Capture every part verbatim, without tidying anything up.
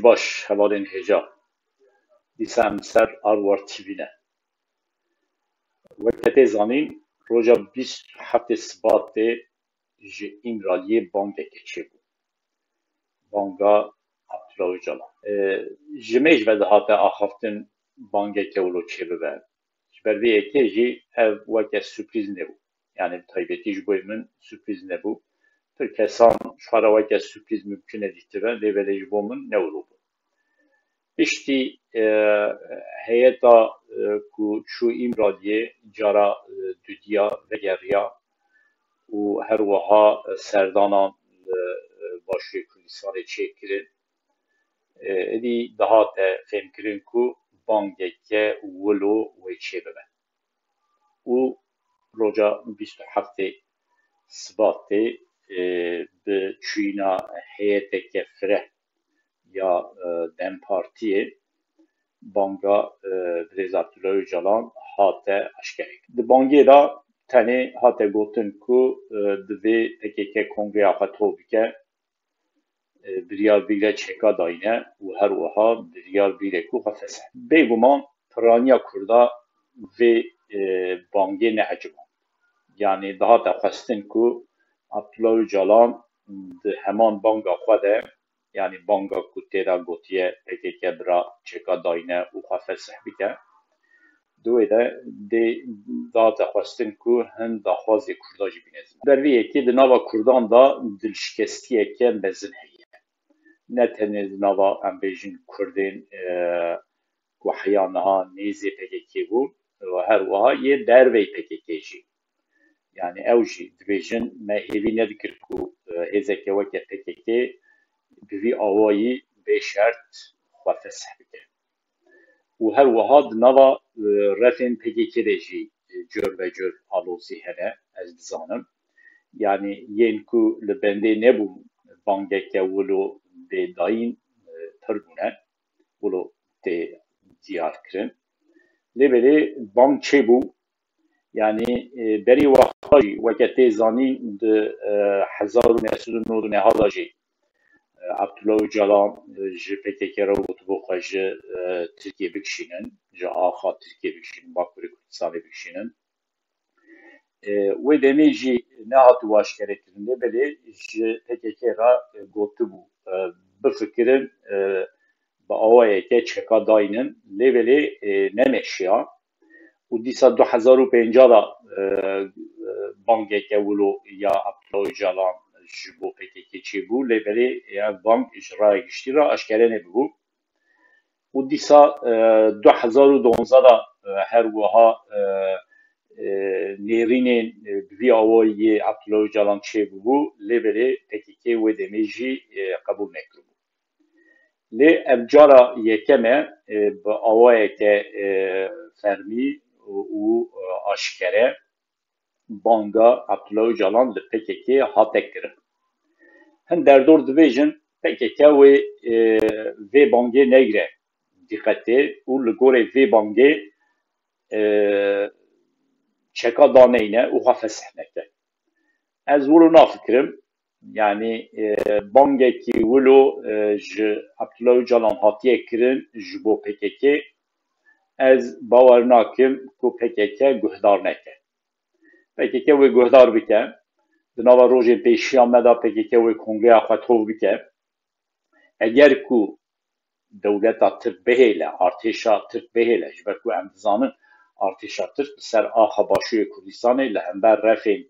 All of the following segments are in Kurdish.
Baş, hevalên hêja. Dîsa em li ser Arwar T V ne. Weke tê zanîn, roja bîst û heftê Sibatê ji Îmraliyê bangeke çêbû. Banga Abdullah Ocalan. E, ji mêj ve dihate axaftin bangeke wilo çêbibe. Ji ber vê yekê jî ev weke surprîz nebû. Yani bi taybetî ji bo min surprîz nebû. Pir kesan ji xwe re weke surprîz mimkun e dîtibe, lê belê ji bo min ne wilo bû. Piştî, e, heyeta, e, ku çû Îmraliyê cara, e, dudiya vegeriya û her wiha, e, serdana li, e, Başûrê Kurdistanê çêkirin, e, êdî dihate fêmkirin ku bangeke wilo wê çêbibe. Û roja bîst û heftê Sibatê, e, bi çûyîna heyeteke fireh ya, e, DEM Partiyê banga, e, birêz Abdullah Ocalan hate aşkerê. Di bangê de tenê hate gotin ku, e, divê P K K kongreya xwe top bike, e, biryar bigre çeka dayîne û her wiha biryar bigre ku xwe fesih. Bêguman piraniya Kurda vê, e, bangê neeciband. Yani dihate xwestin ku Abdullah Ocalan di heman banga xwe de, yani banga ku tê de gotiye P K K bira çeka dayîne û xwe fesih bike, di wê de dê dihate xwestin ku hin daxwazê Kurda jî bîne ziman. Ber vê yekê di nava Kurdan de dilşikestiyeke mezin heye. Ne tenê di nava, em bêjin, Kurdên, e, ku heya niha nêzê P K K bû, û her wiha yê derveyî P K K jî. Yani ew jî dibêjin, me hêvî nedikir ku, e, hêzeke weke P K K bi vî awayî bê şert xwe fesih bike. Û her wiha di nava, e, refên P K K de jî, e, cor ve cor alozî hene, ez dizanim. Yani yên ku li bendê nebûn bangeke wilo bê dayîn, e, pir bûne, wilo tê diyar kirin. Lê belê bang çêbû, yani, e, berî wexta jî weke tê zanîn di, e, hezar û neh sed û nod û neh de jî, e, Abdullah Ocalan, e, ji P K K re gotibû xwe ji, e, Tirkiyê bikişînin, ji axa Tirkiyê bikişînin, Bakurê Kurdistanê bikişînin. E, wê demê jî nehatibû aşkerekirin, lê belê ji P K K re, e, gotibû, e, bifikirin, e, bi awayeke çeka dayînin, lê belê, e, nemeşiya. Û dîsa du hezar û pênca de, e, e, bangeke wilo ya Abdullah Ocalan ji bo P K K çêbû, lê belê ev bang ji raya giştî re aşkere nebûbû. Û dîsa, e, du hezar û donzdeh de, e, her wiha, e, e, nêrînên, e, bi vî awayî yê Abdullah Ocalan çêbûbû, lê belê P K K wê demê jî, e, qebûl nekiribû. Lê ev cara yekem e, e, bi awayeke, e, fermî û, û, e, aşkere banga Abdullah Ocalan li P K K hate kirin. Hin derdor dibêjin P K K wê, e, vê bangê negire dîqetê û li gorê vê bangê, e, çeka daneyne û xwe fesih neke. Ez wilo nafikirim. Yani, e, bangekî wilo, e, ji Abdullah Ocalan hatiye kirin ji bo P K K. Ez bawer nakim ku P K K guhdar neke. P K K wê guhdar bike. Di nava rojên pêşiya me de P K K wê kongreya xwe top bike. Eger ku dewleta Tirk bihêle, artêşa Tirk bihêle, ji ber ku em dizanin artêşa Tirk li ser axa Başûrê Kurdistanê li hember refên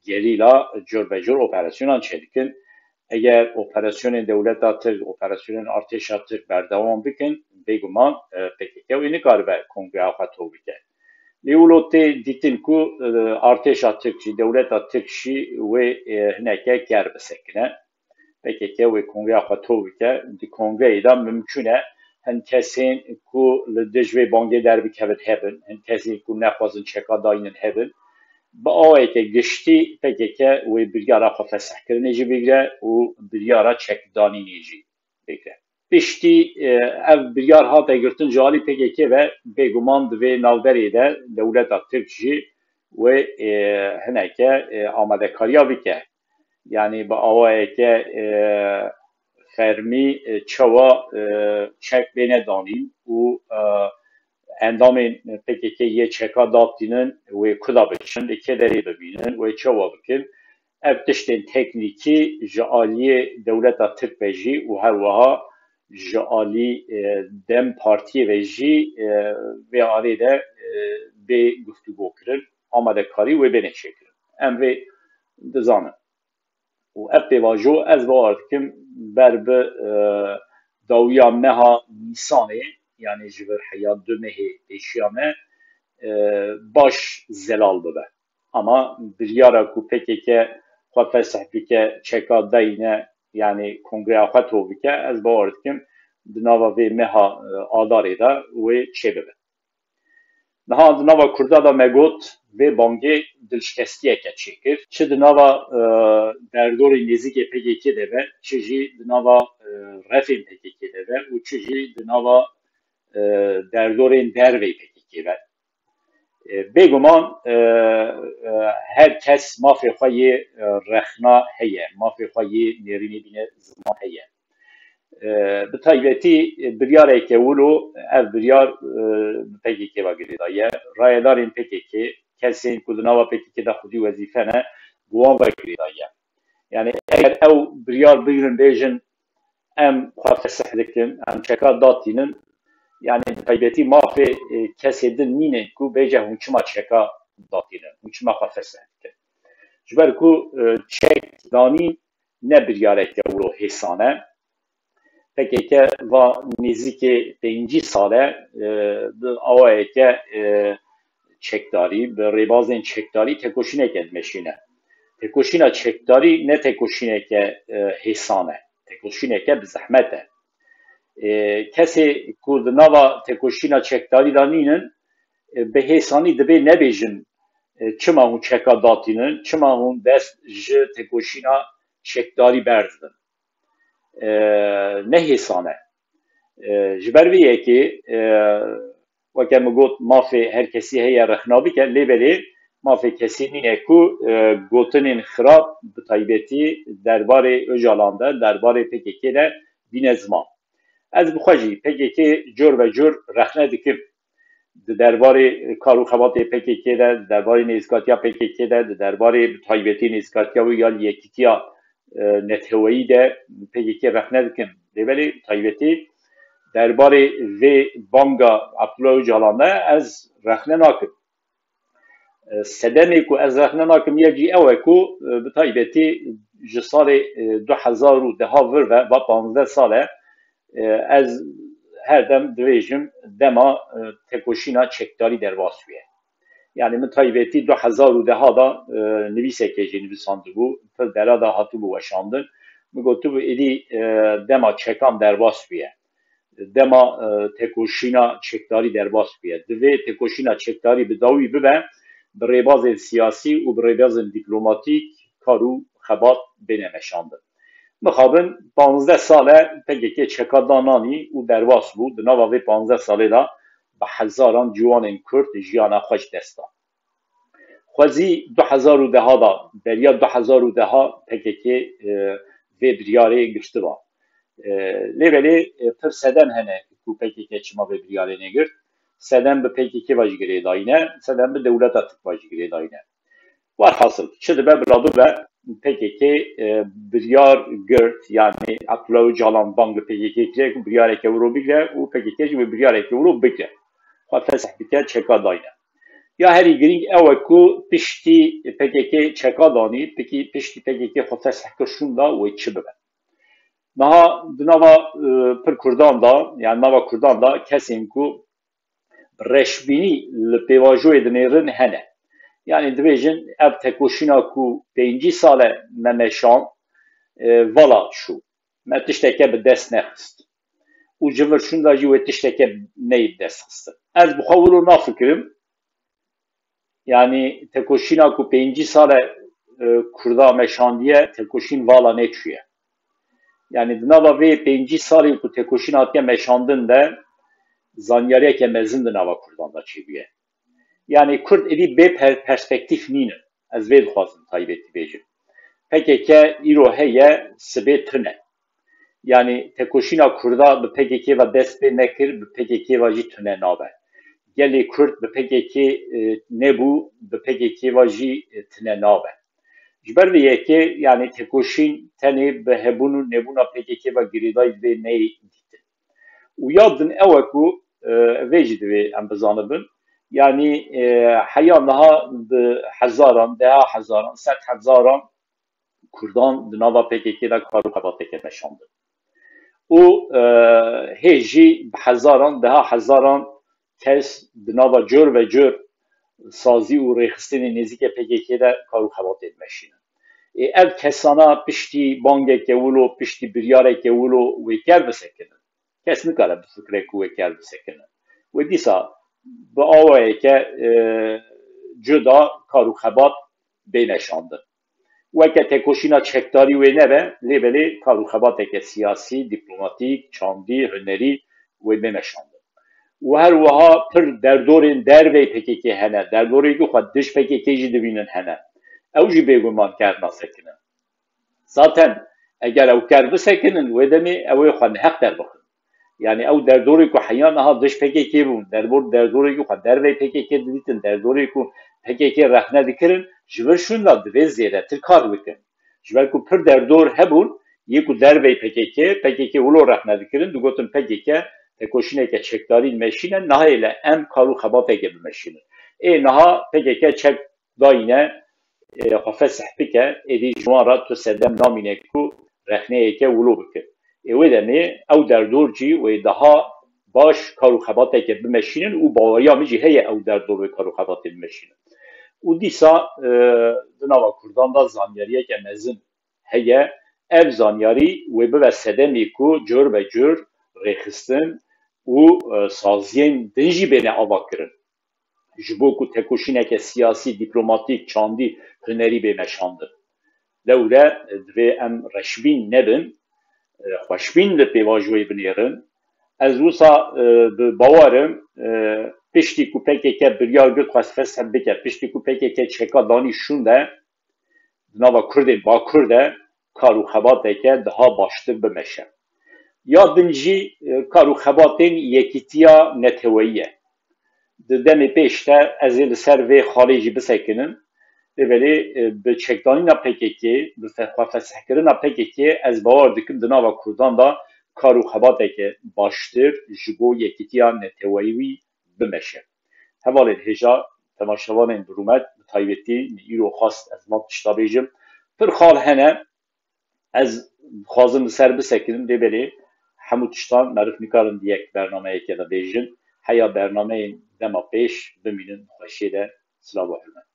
gerîla cor be cor operasyonan çêdikin. Eger operasyonên dewleta Tirk, operasyonên artêşa Tirk berdewam bikin, bêguman, e, P K K wê nikaribe kongreya xwe top bike. Lê wilo tê dîtin ku, e, artêşa Tirk jî, dewleta Tirk jî wê, e, hineke ker bisekine. P K K wê kongreya xwe top bike. Di kongreyê de mimkun e hin kesên ku li dij vê bangê derbikevin hebin, hin kesên ku nexwazin çeka dayînin hebin. Bi awayeke giştî P K K wê biryara xwe fesihkirinê jî bigre û biryara çekdanînê jî bigre. Piştî, e, ev biryar hate girtin ji alî P K K ve, bêguman di vê navberê de dewleta Tirk jî wê, e, hineke, e, amadekariya bike. Yani bi awayeke, e, fermî, e, çawa, e, çek bêne danîn û, e, endamên P K K yê çeka datînin wê kuda biçin, li kê derê bibînin, wê çawa bikin. Ev tiştên teknîkî ji aliyê dewleta Tirk ve jî û her wiha ji alî, e, DEM Partiyê ve jî, e, vê alê de, e, bê guftûgo kirin, amadekarî wê bêne çêkirin. Em vê dizanin. Û ev pêvajo ez bawer dikim ber bi, e, dawiya meha Nîsanê, yanî ji vir heya du mehê pêşiya me, e, baş zelal bibe. Ama biryara ku P K K xwe fesih bike, çeka dayîne, yanî kongreya xwe to bike, ez bawer dikim di nava vê meha, e, Adarê de wê çêbibe. Niha di nava Kurda de me got, vê bangê dilşikestiyeke çêkir. Çi di nava, e, derdorê nêzîkê P K K de be, çi jî di nava, e, refên P K K de be û çi jî di nava, e, derdorên derveyî P K K be. E, bêguman, e, e, her kes mafê xwe yê, e, rexna heye, mafê xwe yê nêrînê bîne ziman heye. E, bi taybetî, e, biryareke wilo, ev biryar, e, bi P K K ve girêdaye. Rayedarên P K K, kesên ku di nava P K K de xwedî wezîfe ne, bi wan ve girêdaye. Yani eger ew biryar bigrin bêjin, em xwe fesih dikin, em çeka datînin, yani bi taybetî mafê, e, kesê din nîne ku bêje hûn çima çeka datînin, hûn çima xwe fesih dikin. Ji ber ku, e, çek danîn ne biryareke wilo hêsan e. P K K va nêzîkê pêncî sal e, e, bi awayeke, e, çekdarî, bi rêbazên çekdarî tekoşîneke dimeşîne. Tekoşîna çekdarî ne tekoşîneke, e, hêsan e. Tekoşîneke bi zehmet e. E, kesê ku di nava tekoşîna çekdarî de nînin, e, bi hêsanî dibê nebêjin, e, çima hûn çeka datînin, çima hûn dest ji tekoşîna çekdarî berdidin. E, ne hêsan e. E, ji ber vê yekê, e, weke min got, mafê her kesî heye rexna bike, lê belê mafê kesî nîne ku, e, gotinên xirab bi taybetî derbarê Ocalan de, derbarê P K K de bîne ziman. Ez bi xwe jî P K K cor be cor rexne dikim. Di derbarê kar û xebatê P K K de, di derbarê nêzîkatiya P K K de, di derbarê bi taybetî nêzîkatiya wê ya li yekîtiya, e, neteweyî de P K K rexne dikim. Lê belê bi taybetî derbarê vê banga Abdullah Ocalan de ez rexne nakim. E, sedemê ku ez rexne nakim yek jî ew e ku, e, bi taybetî ji salê, e, du hezar û deha vir ve, va panzdeh sal e, e, ez her dem dibêjim dema, e, tekoşîna çekdarî derbas bûye. Yani min taybetî du hezar û deha de, e, nivîseke jî nivîsandibû, pir dera de hatibû weşandin. Min gotibû êdî, e, dema çekan derbas bûye. Dema, e, tekoşîna çekdarî derbas bûye. Divê tekoşîna çekdarî bi dawî bibe, bi rêbazên siyasî û bi rêbazên dîplomatîk kar û xebat bêne meşandin. Mixabin panzdeh sal e P K K çeka da nanî û derbas bû. Di nava vê panzdeh salê de bi hezaran ciwanên Kurd jiyana xwe ji dest dan. Xwezî du hezar û deha de, beriya du hezar û deha P K K, e, vê biryarê girtiba. E, lê belê, e, pir sedem hene ku P K K çima vê biryarê negirt. Sedem bi P K K ve jî girêdayî ne, sedem bi dewleta Tirk ve jî girêdayî ne. Werhasil, çi dibe bila bibe, P K K, e, biryar girt, yani Abdullah Ocalan bang li P K K kiriye ku biryareke wilo bigre û P K K jî wê biryareke wilo bigre. Xwe fesih bike, çeka dayne. Ya herî girîng ew e ku piştî P K K çeka danî, piştî P K K xwe fesih kir şûnda wê çi bibe. Niha di nava, e, pir Kurdan de, yani nava Kurdan de kesên ku bi reşbînî li pêvajoyê dinêrin hene. Yani dibêjin ev tekoşîna ku pêncî sal e me meşand, e, vala çû. Me tişteke bi dest nexist. Û ji vir şûnda jî wê tişteke neyê bi dest xistin. Ez bi xwe wilo nafikirim. Yani tekoşîna ku pêncî sal e, e, Kurda meşandiye, tekoşîn vala neçûye. Yani di nava vê pêncî salê ku tekoşîn hatiye meşandin de zanyariyeke mezin di nava Kurdan de çêbûye. Yani Kurd êdî bê per-, perspektîf nînin. Ez vê dixwazim taybetî bêjim. P K K îro heye, sibê tune. Yanî tekoşîna Kurda bi P K K ve dest pê nekir, bi P K K ve jî tune nabe. Gelê Kurd bi P K K, e, nebû, bi P K K ve jî, e, tune nabe. Ji ber vê yekê, yanî tekoşîn tenê bi hebûn û nebûna P K K ve girêdayî divê neyê dîtin. Û ya din ew e ku, e, vê jî divê em bizanibin. Yanî, e, heya niha bi hezaran, deha hezaran, sed hezaran Kurdan di nava P K K de kar û xebateke meşandin. Û, e, hê jî bi hezaran, deha hezaran kes di nava cor ve cor sazî û rêxistinê nêzîkê P K K de kar û xebatê dimeşînin. Ê ev kesana piştî bangeke wilo, piştî biryareke wilo wê ker bisekinin. Kes nikare bifikire ku wê ker bisekine. Wê dîsa bi awayeke, e, cuda kar û xebat bê meşandin. Weke tekoşîna çekdarî wê nebe, lê belê kar û xebateke siyasî, dîplomatîk, çandî, hunerî wê bê meşandin. Û her wiha pir derdorên dervey P K K hene, derdorên ku xwe dij P K K jî dibînin hene. Ew jî bêguman ker nasekinin. Zaten eger ew ker bisekinin, wê demê ew ê xwe neheq derbixin. Yanî ew derdorê ku heya niha dij P K K bûn, derdor, derdorê ku xwe dervey P K K didîtin, derdorê ku P K K rexne dikirin, ji vir şûnda divê zêdetir kar bikin. Ji ber ku pir derdor hebûn, yê ku dervey P K K, P K K wilo rexne dikirin, digotin P K K tekoşîneke çekdarî dimeşîne, nahêle em kar û xebateke bimeşînin. Ê niha P K K çek dayîne, e, xwe fesih bike, êdî ji wan re tu sedem namîne ku rexneyeke wilo bike. Ê wê demê ew derdor jî wê daha baş kar û xebateke bimeşînin û baweriya min jî heye ew derdor wê kar û xebatê bimeşînin. Û dîsa, e, di nava Kurdan de zanyariyeke mezin heye. Ev zanyarî wê bibe sedemê ku cor be cor rêxistin û, e, saziyên din jî bêne avakirin. Ji bo ku tekoşîneke siyasî, dîplomatîk, çandî, hunerî bê meşandin. Lewre, e, divê em reşbîn nebin, e, xweşbîn li pêvajoyê binêrin. Ez wisa, e, bi bawer im, e, piştî ku P K K biryar girt xwe fesih bike, piştî ku P K K çeka danî şûnde, di nava Kurdên Bakur de kar û xebateke daha baştir bimeşe. Ya din jî, e, kar û xebatên yekîtiya neteweyî ye. Di demê pêş de ez ê li ser vê xalê jî bisekinin. Lê belê, e, bi çekdanîna P K K, bi fe-, xwe fesihkirina P K K, ez bawer dikim di nava Kurdan de kar û xebateke baştir ji bo yekîtiya neteweyî bimeşe. Hevalên hêja, temaşevanên bi rûmet, bi taybetî min îro xwest ez van tişta bêjim. Pir xal hene, ez dixwazim li ser bisekinim, lê belê hemû tiştan meriv nikarin di yek bernameyekê de bêjin. Heya bernameyên dema pêş bimînin xweşiyê de. Silav û hurmet.